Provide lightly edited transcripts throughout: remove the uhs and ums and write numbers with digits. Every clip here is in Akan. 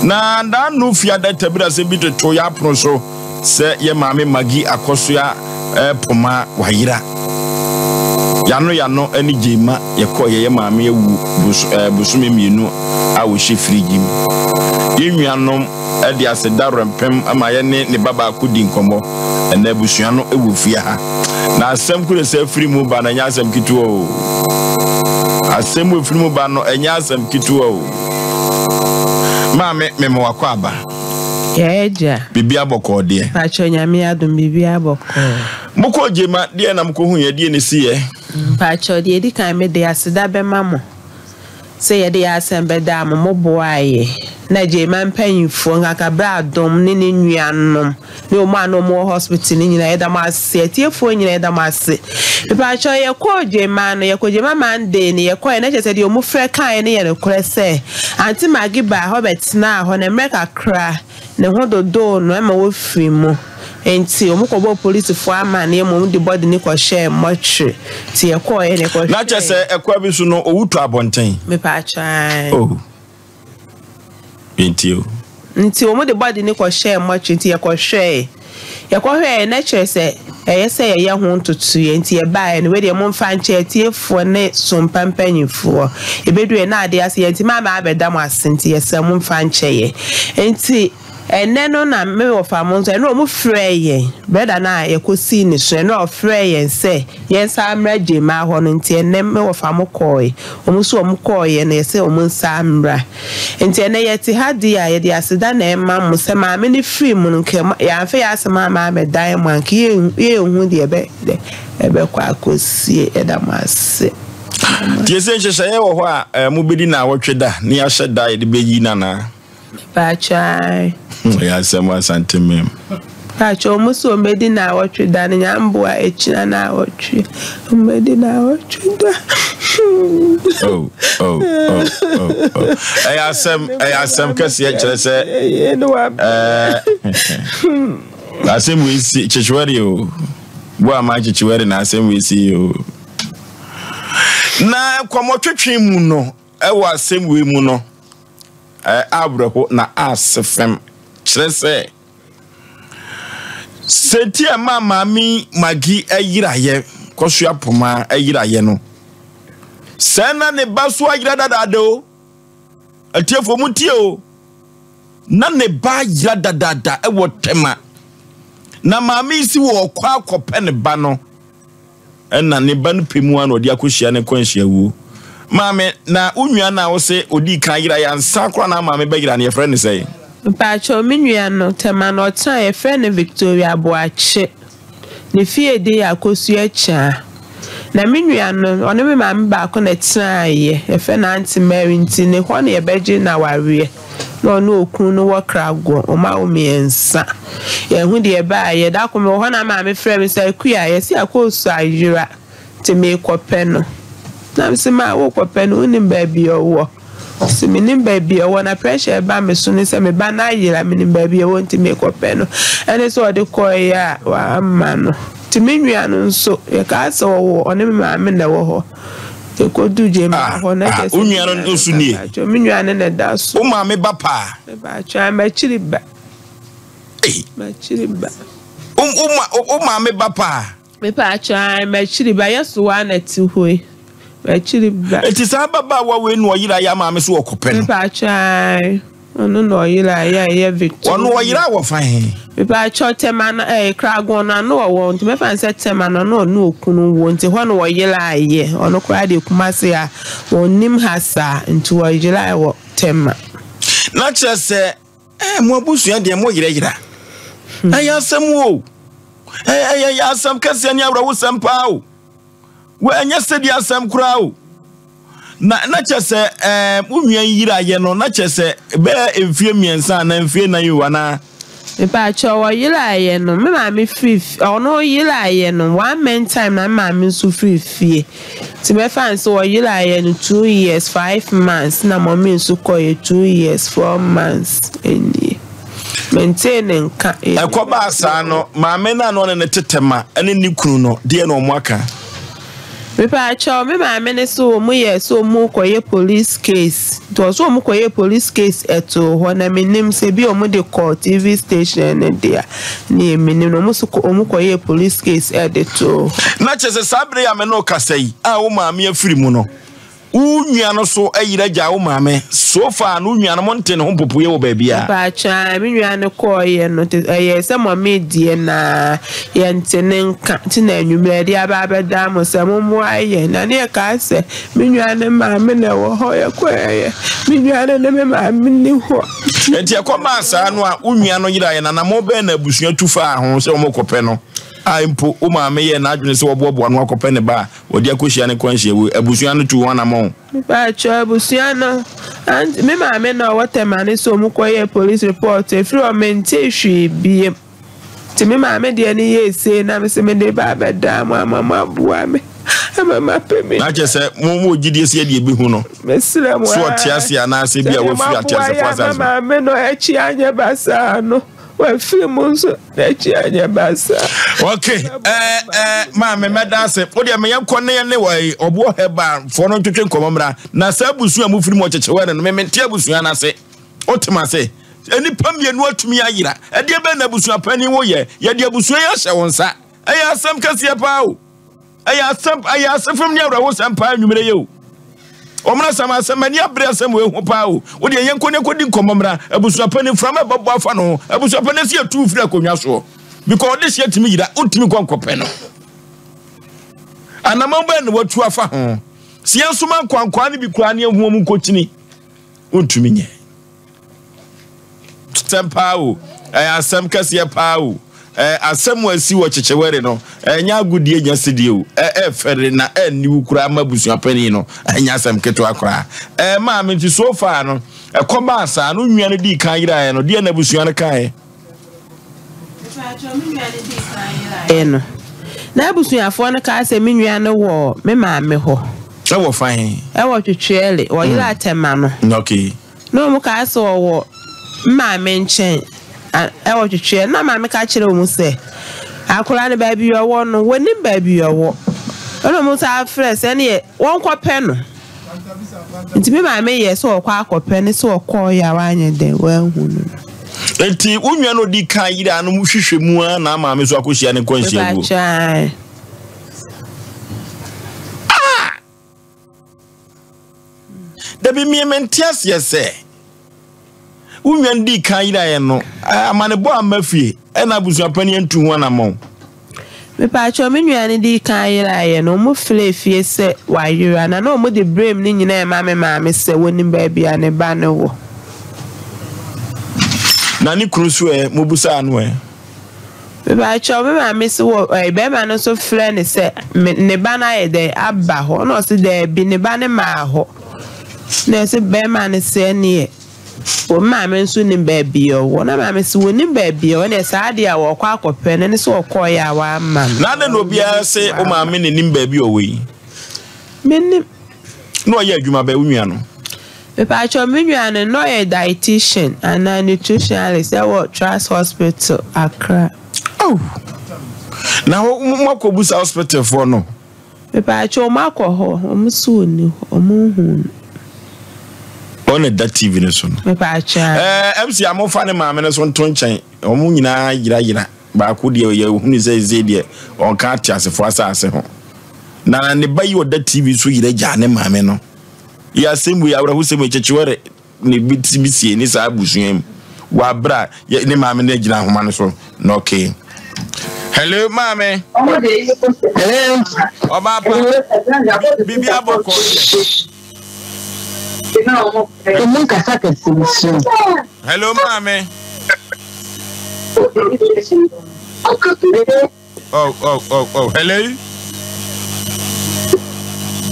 Na daano fiada tabiri asɛm bi toto yɛ apono so sɛ yɛ maame Maggie Akɔsoa eh, poma wayera. Yano yano ne Gyema yɛkɔɔ yɛ yɛ maame awu bos, eh, bosome mmienu a wɔhyɛ firigyi mu. Yɛn nuanom de aseda werɛmpem ma yɛne ne ba baako di nkɔmmɔ. Ɛnɛ abusua no wɔ fie ha. Na asɛm koro sɛ afiri mu ba no ɛnyɛ asɛm ketewa o. Asɛm wɔ firi mu ba no ɛnyɛ asɛm ketewa o. Maame mema wakɔ aba. Yɛagya. Biribi abɔkɔɔ deɛ. Pakyɛ Nyame adom biribi abɔkɔɔ. Mokɔɔ Gyema deɛ na mokɔhu yɛ deɛ na ɛsi yɛ. Mpakyɛw deɛ edi kan mede aseda bɛma mo sɛ yɛde yɛn asɛm bɛdaa mo, mo boaa yɛ na Gyema mpanyinfoɔ nkanka Bra Adom ne ne nuanom ne wɔn a na wɔn wɔ hospital no nyinaa yɛda mo ase, atiefoɔ nyinaa yɛda mo ase. Mepakyɛw yɛkɔɔ Gyema no yɛkɔ Gyema Monday no yɛkɔɛ na kyerɛ sɛ deɛ wɔn frɛ kaeɛ no yɛ nokorɛ sɛ Auntie Maggie baa hɔ bɛtenaa hɔ na mmerɛ kakra Ne ho dodoo no ma wofirii mu. Enti wɔkɔbɔɔ polisifoɔ amanneɛ ma wɔde bɔde no kɔhyɛɛ mɔkyere. Nti yɛkɔeɛ no yɛkɔhwɛɛ. Na kyerɛ sɛ ɛkwan bi so no owu tɔ abɔnten. Mepaakyɛw ae. Oh. Yɛntie o. Nti wɔde bɔde no kɔhyɛɛ mɔkyere nti yɛkɔhwɛɛ. Yɛkɔhwɛeɛ na kyerɛ sɛ ɛyɛ sɛ yɛyɛ ho ntotoeɛ nti yɛbaeɛ no wei deɛ momfa nkyɛ atiefoɔ ne sompa mpanimfoɔ. Yɛbɛduruiɛ na adeɛ asa yɛntumi amma abɛda mo ase nti yɛsrɛ momfa nkyɛ yɛn. Nti ɛnnɛ no na me wɔfa mo nso ɛno wɔn frɛɛ yɛn brɛda no a yɛkɔsii ne so ɛno a ɔfrɛɛ yɛn sɛ yɛnsan mmra Gyemaa hɔ no nti ɛnnɛ me wɔfa mo kɔɔe wɔn nso wɔn kɔɔeɛ no yɛsɛ wɔn nsan mmra. Nti ɛnnɛ yɛte ha deɛ a, yɛde aseda na ɛma mo sɛ maame no firi mu no, nka yɛamfa yɛn asɛm amma ammɛdan mo a, nka yɛnhu deɛ ɛbɛ dɛ ɛbɛkɔ akɔsie. Yɛda mo ase. Nti ɛsɛ nhyehyɛeɛ wɔ hɔ a mobɛdi naawɔtwe da ne yɛahyɛ da a yɛde bɛyi no anaa? Mepaakyɛw ae. Ɛyɛ asɛm Asante mem. Mepaakyɛw ɔmo se ɔmo bɛdi naawɔtwe da no nyamboa ɛkyina naawɔtwe ɔmo bɛdi naawɔtwe da. Oh oh oh oh oh. Ɛyɛ asɛm ɛyɛ asɛm kɛseɛ kyerɛ sɛ ɛɛ asɛm wei si kyekyewɛre o bo ama kyekyewɛre na asɛm wei si o na nkɔmɔtwetwe mu no ɛwɔ asɛm wei mu no. Awerɛho na ase fam, kyerɛ sɛ, sɛ nti a ɛmaa maame Maggie yeraeɛ, kɔsoa poma yeraeɛ no, sɛ na ne ba so ayera dadaada o. Atiefoɔ mu tie o. Na ne ba ayera dadaada wɔ Tema. Na maame yi si wɔ ɔkɔ akɔpɛ ne ba no. Ɛna ne ba no pɛ mu ara na ɔde akɔhyia ne nkwanhyia wuo. Maame, na wo nua no a wose ɔdii kan yeraeɛ ansa koraa na maame bɛyera no yɛfrɛ no sɛn? Mpakyɛw, me nua no, Tema na ɔtenae, yɛfrɛ no Victoria Boakye. Ne fie din yɛ Akosua Kyaa. Na me nua no, ɔne me maame baako na ɛtenaeɛ, yɛfrɛ no Aunty Mary, nti ne hɔ na yɛbɛgye no awareɛ. Na ɔne okunu no wɔ Kragoɔ, wɔn awo mmiɛnsa. Yɛnhu deɛ ɛbaeɛ. Da koro mewɔ hɔ na maame frɛɛ me sɛ, Akua, yɛse Akoosu ayera nti merekɔpɛ no. Na mese, Ma, worekɔpɛ no, wonim baabi a ɔwɔ? Ɔse, mennim baabi a ɔwɔ na pressure a ɛba me so ne sɛ me ba no ayera, menim baabi a ɔwɔ nti merekɔpɛ no. Ɛne sɛ ɔde kɔeɛ a wamma no. Nti me nua no nso, yɛkaa sɛ ɔwɔ, ɔne me maame na ɛwɔ hɔ. Yɛkɔduu Gyema Ah, hɔ na ah, kyerɛ wo sɛ me nua no nua no nso nie? Mepaakyɛw, me nua no na ɛda so. Wo maame ba paa? Mepaakyɛw, m'akyiri ba. Ei. M'akyiri ba. Wo, wo, ma, wo maame ba paa? Mepaakyɛw, m'akyiri ba. Yɛ so wa na ɛte hɔ yi. M'akyiri ba. Eti saa ababaawa wei na ɔyera yɛ maame so ɔkɔpɛ no? Mepaakyɛw, Ɔno na ɔyera yɛ a ɛyɛ Victoria. Ɔno ɔyera wɔ fa he? Mepaakyɛw, Tema no ɛɛ Kragon no ano ɔwɔ nti mɛfa no sɛ Tema no ano ɔne okunu wɔ nti hɔ na wɔyeraeɛ. Ɔno koraa deɛ Kumasi ha ɔnnim ha saa nti wɔyeraeɛ wɔ Tema. Na kyerɛ sɛ ɛɛ mo abusua deɛ mo yerɛyera. Ɛyɛ asɛm o. Ɛyɛ ɛyɛ asɛm kɛseɛ ne awerɛhosɛm paa o. Wɔ ɛnyɛ sɛdeɛ asɛm koraa o. Na na kyerɛ sɛ ɛɛ wo nua yi yeraeɛ no na kyerɛ sɛ bɛyɛ mfie mmiɛnsa anaa mfie nan o anaa? Mepaakyɛw ɔyeraeɛ no me maame firi ɔno yeraeɛ no one month time na me maame nso firi fie nti mɛfa no sɛ ɔyeraeɛ no 2 years 5 months na mummy nso kɔeɛ 2 years 4 months nie mentee ne nka. Ɛkɔbaa saa no maame no a na ɔne no tete ma ne ne kunu no deɛ na wɔn aka? Mepaakyɛw, me maame no se wɔn yɛɛ sɛ wɔn rekɔyɛ police case, nti ɔse wɔn kɔyɛɛ police case ɛtoo hɔ, na mennim sɛ ebia wɔn de kɔɔ TV station no de a, neɛ mennim no, wɔn se wɔn kɔyɛɛ police case ɛde too hɔ. Na kyerɛ sɛ saa bere yi a me ne wo kasa yi a wo maame afiri mu no, Wo nua no so ayiri agyaa wo maame. So far no wo nua no mo nte ne ho mpopoeɛ wɔ baabiara. Mpakyɛ ae me nua no kɔɔeɛ no te ɛyɛɛ sɛ mɔmee deɛ na yɛnte ne nka nti na anwummerɛ yɛde aba abɛdan mo sɛ mommoa yɛn na ne yɛkaa sɛ me nua no maame na ɛwɔ hɔ yɛkɔeɛ me nua no ne me maame nni hɔ nti. Nti ɛkɔbaa saa no a wo nua no yeraeɛ no anamɔn bɛn na abusua tu faa ho sɛ wɔrekɔpɛ no a mpo wo maame yɛɛ n'adwene sɛ wɔboaboa ano akɔpɛ ne ba a Wɔde akɔhyia ne kwanhyia wu. Abusua no tuu ho anamɔn. Mepakyɛw, abusua no, aunt, me maame na ɔwɔ Tema no sɛ ɔmo kɔ yɛɛ police report, ɛfiri hɔ mentee hwee biem. Nti me maame deɛ no yɛɛ sei na mese mede ba abɛdaa mo ama mo aboa me ama mapɛ me Na kyerɛ sɛ mo mo wɔ gyidie sɛ yɛde yɛbɛhu no. Mesrɛ mo So ɔte ase anaasɛ bi a sɛdeɛ wafiri moaboa ateasefoɔ yɛ ama asase so. maame no akyi anyɛ basaa no. Wafiri mu nso n'akyi anyɛ basaa. Ok, ɛɛ ɛɛ maame mɛda ase. O deɛ meyɛ nkɔ ne ne wɔ ɔboɔ hɛba foɔ no ntwetwe nkɔmɔ mmra. Na saa abusua a mofiri mu ɔkyekyewɛ no no me mente abusua no ase. Wote ma ase? Nnipa mmienu atumi ayera. Ɛdeɛ bɛn na abusua panin woyɛ? Yɛde abusua yi ahyɛ wo nsa. Ɛyɛ asɛm kɛseɛ paa o. Ɛyɛ asɛm, ɛyɛ asefem ne awerɛhosɛm paa anwummerɛ yi o. Wɔn asɛm asɛm ani abere asɛm wɔ ehu paa o. Wo deɛ yɛnkɔ ne kɔdi nkɔmmɔ mmra. Abusua panin mframa ɛbɛbɔ afa no ho. Abusua panin si etu firi akonnwa soɔ. Because ɔde hyɛ tumi yira, wontumi nkɔ nkɔpɛ no. Anamɔn bɛn na watu afa ho? Si yɛn soma nkwankwaa no bi koraa ne ehu wɔn nkɔkyini. Wontumi nyɛ. Asɛm paa o, ɛyɛ asɛm kɛseɛ paa o. Ɛɛ asɛm a asi wɔ Kyekyewere no, ɛnyɛ agodie nyɛ sedie o. Ɛɛfɛre na ɛnniwu koraa ma abusua panin no, ɛnyɛ asɛm ketewa koraa. Ɛɛ maame nti so far no, ɛkɔbaa saa no nua no dii kan yeraeɛ no, deɛ na abusua no kaeɛ? Mepakyɛw, me nua no dii kan yeraeɛ no, na abusuafoɔ no kaa sɛ me nua no wɔ me maame hɔ. Ɛwɔ fa he? Ɛwɔ Twetweɛle, wɔyera Atɛma no. Okay. Na wɔn kaa sɛ ɔwɔ me maame nkyɛn wɔ Twetweɛ. Na maame ka kyerɛɛ wɔn sɛ, akwadaa no baabi a ɔwɔ no, wɔnnim baabi a ɔwɔ. Ɛna wɔn san frɛɛ sɛ ɛneɛ wɔnkɔpɛ no. Nti me maame yɛɛ sɛ ɔkɔ akɔpɛ no, sɛ ɔkɔeɛ a wanyɛ dɛn, wanhu no no. Nti wo nua no ɔdi kan yere a no hwehwɛ mu ara na maame nso akɔhyia ne nkwanhyia guo? Mepakyɛ ae. Ah! Dabi mie mente aseɛ sɛ wo nwa no dii kan yeraeɛ no amanebɔ amma fie ɛna abusuapani antu ho anammɔn. Mepaakyɛw me nua no dii kan yeraeɛ no ɔmo frɛɛ fie sɛ wayera na na ɔmo de brem no nyinaa ɛma me maame sɛ wɔnim baabi a ne ba no wɔ. Na ne kunu nso ɛ, mobusaa no ɛ? Mepakyɛw, me maame se wɔ ɛɛ bɛrima no nso frɛ no sɛ me ne ba no ayɛ dɛn aba hɔ ɛna ɔse daabi ne ba no maa hɔ na ɛse bɛrima no se ɛneɛ wɔ me maame nso nim baabi a ɔwɔ na maame se wɔnim baabi a ɔwɔ ɛneɛ saa adeɛ a wɔkɔ akɔpɛ no ɛne sɛ ɔkɔɔeɛ a wamma no. Na adɛn na obiara se wo maame na nim baabi a ɔwɔ yi? Mennim. Na ɔyɛ adwuma bɛn wo nua no? Mepakyɛw me nua no na ɔyɛ dietitian anaa nutritionalist ɛwɔ Trust Hospital Accra. Oh! Na hɔ mo akɔ busa hospital foɔ no? Mepakyɛw ɔmo akɔ hɔ, ɔmo se ɔnni hɔ, ɔmo nhuu no. Ɔno na ɛda TV no so no. Mepakyɛw. Ɛɛ MC a mofa ne maame no so nto nkyɛn, ɔmo nyinaa yera yera. Baako deɛ yɛhunu sɛ ɛsei deɛ ɔnka ateasefoɔ asase ho. Na ne ba yi ɔda TV so yera gyaa ne maame no. Yɛ asɛm wei awerɛhosɛm yi kyekyewɛre ne bi ti bi sie ne saa abusua mu wɔ abere a yɛ ne maame no agyina ahoma no so na ɔkee. Hello maame. Hello. Ɔbaa pa. Biribi abɔ kɔ deɛ. Emu nkasa kɛse nso. Hello maame. Oh, oh, oh, oh, hello.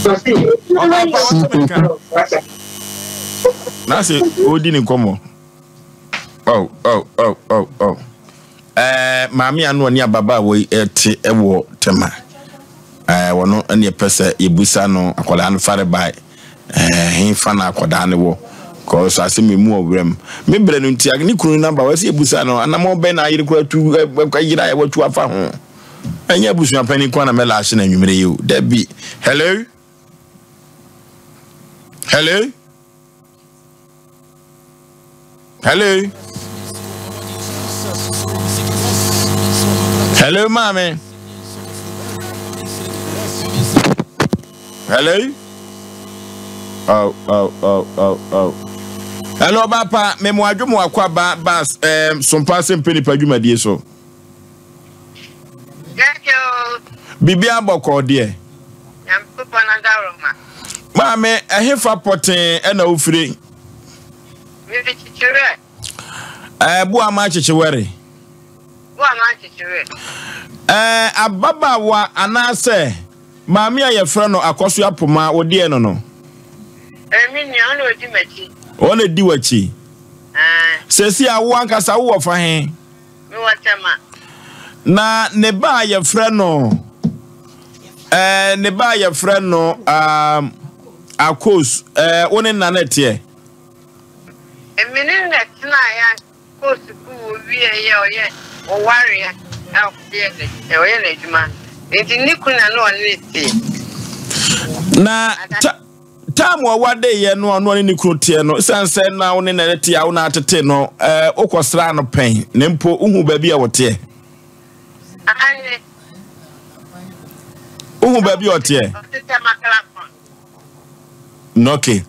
Ɔbaa pa wɔte me nka. Na sɛ ɔredi ne nkɔmmɔ. Oh, oh, oh, oh, oh. Eh, maame ano ne ababaawa yi ɛte wɔ tɛma. Eh, wɔno ɛne ɛpɛ sɛ yɛbusa no akwadaa no fare bae. Eh, hefa na akwadaa no wɔ? Kɔɔ asɛm emu wɔ werɛm. Me brɛ no nti, ne kunu no namba wɔ sɛ yɛbusa no, anamɔ bɛn na ayere koraa tu, yere a watu afa ho. Ɛnyɛ abusua panin kwan na mɛla ahye na anwummerɛ yi o. Dabi. Hello? Hello? Hello? Hello, maame. Hello? Oh, oh, oh, oh, oh. Hello, Papa. Me mo adwo mo akwa ba bas um, sompa se mpe nipa dwumadie so. Biribiara bɔkɔɔ deɛ. Nyankopɔn adaworoma. Maame, ɛhefa pɔtee ɛna wofire? Mefi Kyekyerɛ. Ɛɛ, Boama Kyekyewɛre. Boama Kyekyerɛ. Ɛɛ, ababaawa anaasɛ maame a yɛfrɛ no Akɔsoa Poma, wo deɛ no no? Ɛɛ, me nua, ɔna odi m'akyi. Ɔna edi w'akyi. Ɛɛ. Sɛsi a wo ankasa wowɔ fa he? Mewɔ Tema. Na ne ba a yɛfrɛ no ɛɛ ne ba a yɛfrɛ no um, Akos ɛɛ wo ne nna na ɛteɛ. Me ne na tenaeɛ kɔɔ sukuu wɔwieeɛ ɔyɛ ɔwareɛ a ɔyɛ ne ɔyɛ n'adwuma nti ne kunu na na ɔne ne te. Na ta Time a ɔwadeeɛ no a ɔno ɔne ne kunu teɛ no, ɛsiane sɛ na wo ne na te a wo na atete no, ɛɛ wokɔsraa no pɛn, na mpo wohu baabi a wɔteɛ? Aane. Wohu baabi a ɔteɛ? Okay.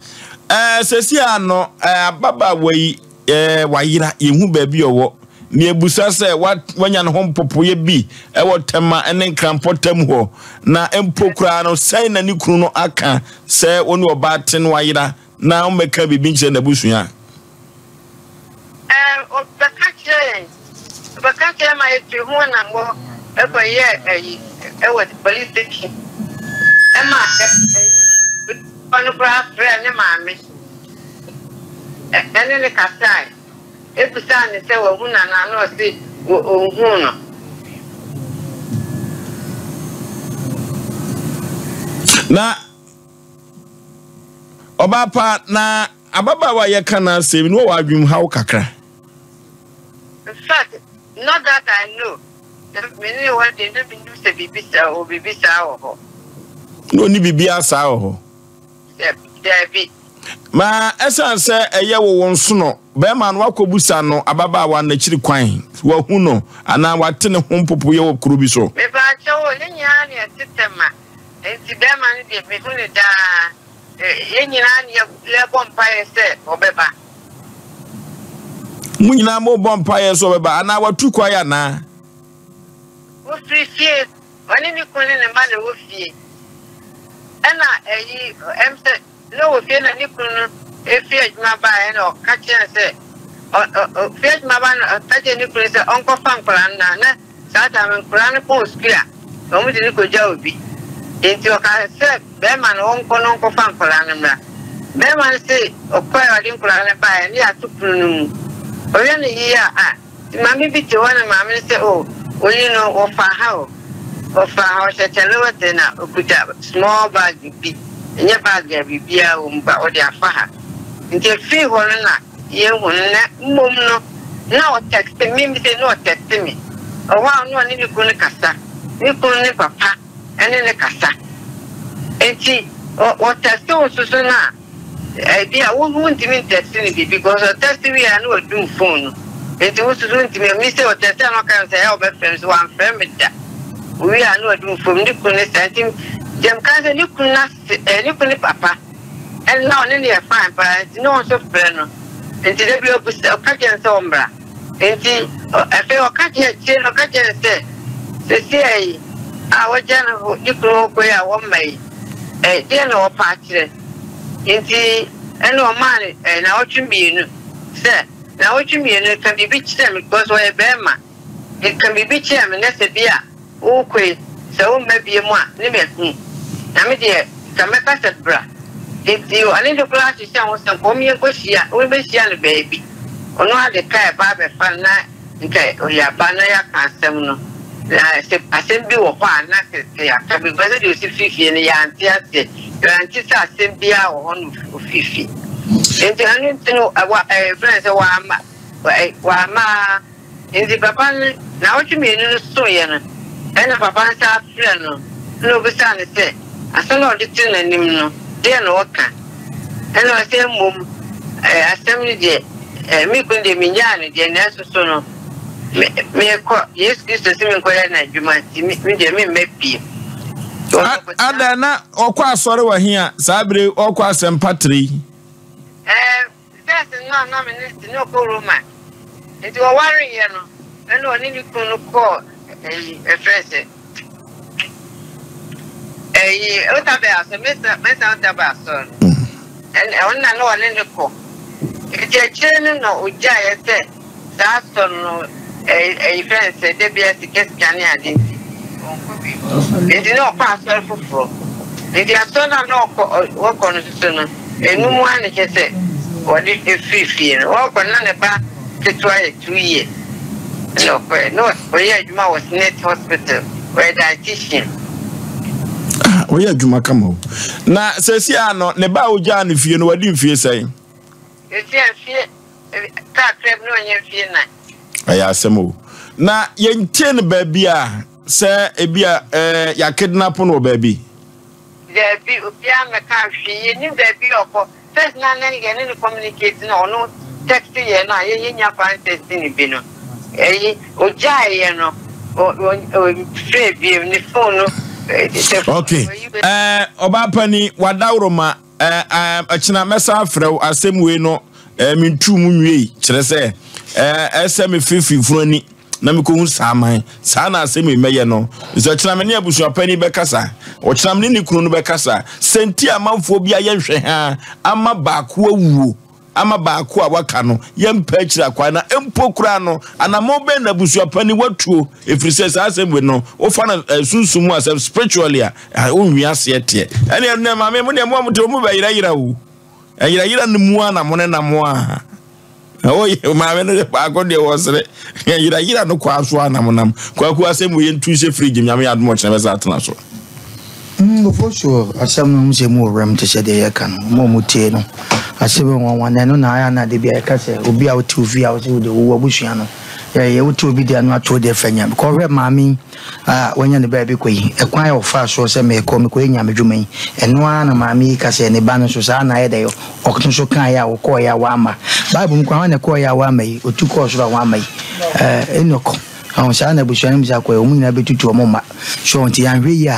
Ɛɛ sɛsi a no, ɛɛ ababaawa yi ɛɛ wayera, yɛhu baabi a ɔwɔ. Na yɛbusa sɛ wanya ne ho mpopoeɛ bi wɔ Tema ne Nkran mpɔtam hɔ, na mpo koraa no sɛn na ne kunu no aka sɛ wo ne ɔbaa te no ayera na wommɛka biribi nkyerɛ n'abusua? Ɔbɛka kyerɛ yɛn, ɔbɛka kyerɛ ma yɛtu ho anammɔ kɔyɛɛ ayi wɔ police station ɛma ɛyi no koraa frɛɛ ne maame ɛne ne kasae. Ebisaa no sɛ wahu no anaa na ɔse onhuu no. Na ɔbaa pa na ababaawa a yɛka n'asɛm no wɔ adwenemhaw kakra. In fact, not that I know, na me ne wɔn deɛ na menim sɛ biribi saa wɔ biribi saa wɔ hɔ. Na ɔni biribiara saa wɔ hɔ. Dabi. Ma ɛsiane sɛ ɛyɛ wo wo nsono bɛrima no wakɔbusa no ababaawa no akyiri kwan, wahu no anaa wate ne ho mpopoeɛ wɔ kuro bi so. Mepaakyɛw o, yɛn nyinaa na yɛte Tema, enti bɛrima no deɛ mehu no daa. Yɛn nyinaa na yɛbɔ mpaeɛ sɛ ɔbɛba. Mo nyinaa mobɔ mpaeɛ sɛ ɔbɛba anaa watu kwan anaa? Wofiri fie. Ɔne ne kunu ne ne mma na ɛwɔ fie. Ɛna ɛyi ɛm sɛ na ɔwɔ fie na ne kunu no efi adwuma baeɛ na ɔka kyerɛ no sɛ ɔ ɔ ɔfi adwuma ba na ɔka kyerɛ ne kunu sɛ ɔnkɔfa nkwadaa no na na saa time nkwadaa no kɔɔ sukuu a na wɔn de no kɔgya obi. Nti ɔka sɛ bɛrima no ɔnkɔ na ɔnkɔfa nkwadaa no mmra. Bɛrima no se ɔkɔɛ a ɔde nkwadaa no baeɛ ne yɛato pono no mu. Ɔhwɛ no yie a a Maame bi te hɔ na maame no sɛ oh oyi no wɔfa ha o, wɔfa ha ɔhyɛ kyalewɔte na okuta small bag bi, ɛnyɛ bag a biribiara wɔ mu ba ɔde afa ha. Nti efiri hɔ no na yɛhu no na mmom no na ɔtɛkste me, me sɛ na ɔtɛkste me. Ɔhɔ a na ɔne ne kunu no kasa, ne kunu ne papa ɛne no kasa. Nti ɔtɛkste wo nso so no a, Ebia wo wontumi ntɛste no bi because ɔtɛste wie a na wadum phone no nti wo soso wontumi me sɛ ɔtɛste a na ɔka sɛ ɛyɛ ɔbɛfrɛ me so wamfrɛ me da owie a na wadum phone ne kunu ne saa nti gyam ka sɛ ne kunu n'ase ɛɛ ne kunu ne papa ɛna ɔne ne yɛ fine paa nti na ɔnso frɛ no nti da bi ɔbusa ɔka kyerɛ no sɛ ɔmmra nti afei ɔka kyerɛ akyire no ɔka kyerɛ no sɛ sɛsi yi a wɔgya no ne kunu hɔ kɔ yi a wɔmma yi ɛdeɛ na ɔpa akyerɛ. Enti ɛna ɔmaa no nnawɔtwe mmienu sɛ, nnawɔtwe mmienu ka biribi kyerɛ me because ɔyɛ bɛrima, ka biribi kyerɛ me na sɛ bi a worekɔ yi sɛ womma bio mu a ne mahu. Na me deɛ nka mɛka sɛ bra. Enti ɔne no koraa hyehyɛɛ ho sɛ nka wɔn yɛnkɔhyia, wɔbɛhyia no baabi. Ɔno ara de kaa ɛba abɛfa no na Nka yɛaba na yɛaka asɛm no, na sɛ asɛm bi wɔ hɔ a, na sɛ yɛaka. Because sɛdeɛ ɔsi firi fie no, yɛante aseɛ. Yɛante sɛ asɛm biara wɔ hɔ na ɔfiri fie. Nti ɛno nti no, wa, ɛɛ, frɛ no sɛ wamma, wamma. Nti papa no, naawɔtwe mmienu no soeɛ no, Ɛnna papa no san frɛɛ no, ɛnna ɔbisaa no sɛ, Asɛm a ɔde too n'anim no, deɛn na ɔka? Ɛnna ɔse, Mmom asɛm no deɛ, me kunu deɛ mennyaa no deɛ, nanso so no, me, merekɔ, Yesu Kristo se menkɔyɛ n'adwuma nti, me, me deɛ memma bio. Adɛn na ɔkɔ asɔre wɔ he a saa bere yi ɔkɔ asɛmpa tere yi? Ɛɛ, First no a na me ne te na ɔkɔ Roma nti wɔwareeɛ no ɛna ɔne ne kunu no kɔɔ ɛyi ɛfrɛ sɛ ɛyi Otabe asɔre Mesa Mesa Otabe asɔre no ɛna ɔno na na ɔne ne kɔ nti akyire no na ɔgyaeɛ sɛ Saa asɔr no ɛyi frɛ no sɛ da biara sika sika ne ade nti ɔnkɔ bio. Nti na ɔkɔ asɔr foforɔ. Nti asɔr no a na ɔkɔ wɔkɔ no soso no ɛno mu ara na kyerɛ sɛ wɔde firi fie no. Ɔkɔ no na ne ba ketewa yɛ 2 years ɛna ɔkɔɛ. Na ɔyɛ adwuma wɔ Senate Hospital, ɔyɛ dietitian. Ah, ɔyɛ adwuma kama o. Na sɛsi a no ne ba a ɔgyaa no fie no wadi mfie sɛn? Sɛsi a mfie Kakra bi na ɔnyɛ mfie nan. Ɛyɛ asɛm o. Na yɛntie no baabi a sɛ ebi a ɛɛ yɛakidnap no wɔ baabi. Daabi, obiara mmɛka hwee. Yɛnnim baabi a ɔkɔ. First na na yɛne no communicate na ɔno text yɛn no a yɛn yɛnnya kwan text no bi no. Ɛyi, ogyaeɛ no, ɔmfrɛɛ bio. Ne phone no, sɛ phone Okay. Ɛɛ ɔbaa panin, wadaworoma. Ɛɛ, ɛkyena mɛsan afrɛ wo asɛm wei no ɛɛ mentuu mu nwiei kyerɛ sɛ ɛɛ ɛsɛ mefeefee funu ani na mekɔhu saa man saa na asɛm wei mɛyɛ no nso ɛkyena me ne abusuapani bɛkasa ɔkyena me ne ne kunu no bɛkasa sɛ nti amanfoɔ bi ayɛ nhwɛhaa ama baako awuo ama baako a waka no, yɛmpɛ akyiri akwan, na mpo koraa no, anammɔn bɛn na abusua panin watuo? Ɛfiri sɛ saa asɛm wei no, wofa no eh, sunsum mu asɛm spiritually a, eh, wonwi aseɛ teɛ. Ɛne ɛno maame, mo deɛ mo a mote mo bɛyerɛyerɛ o. Ɛyerɛyerɛ no mu a na mo ne nam a. Ɔyɛ maame no baako deɛ wɔsere. Ɛyerɛyerɛ no kɔ aso a na mo nam. Kwaku asɛm wei yɛntu nhyɛ fridge mu, Nyame yɛ adom ɔkyena bɛsa atena so. Nkurɔfoɔ so asɛm no sɛ mu wɔ werɛm te sɛ deɛ yɛka no, wɔn a wɔtie no, asɛm yɛ nwanwa, na ɛno na ayɛ a na da biara yɛka sɛ obi a wote wo fie a wosɛ wode wo abusua no, yɛyɛ wote obi deɛ no ato deɛ fɛ nya. Because hwɛ maame yi a wanya ne baabi kɔ yi, ɛkwan a ɔfaa soɔ sɛ merekɔ mekɔyɛ nyame dwuma yi, ɛno ara na maame yi ka sɛ ne ba no nso saa na ayɛ dɛ ɔno nso kaeɛ a ɔkɔeɛ a wamma. Bible mu koraa hwan na ɛkɔeɛ a wamma yi? Ɔtu kɔɔ soro a wamma yi. Ɛɛ Enoch. Ɔho saa na abusua no mu saa kɔɛ, wɔn nyinaa bɛtutu wɔn mma. So nti yɛanhwɛ yie a.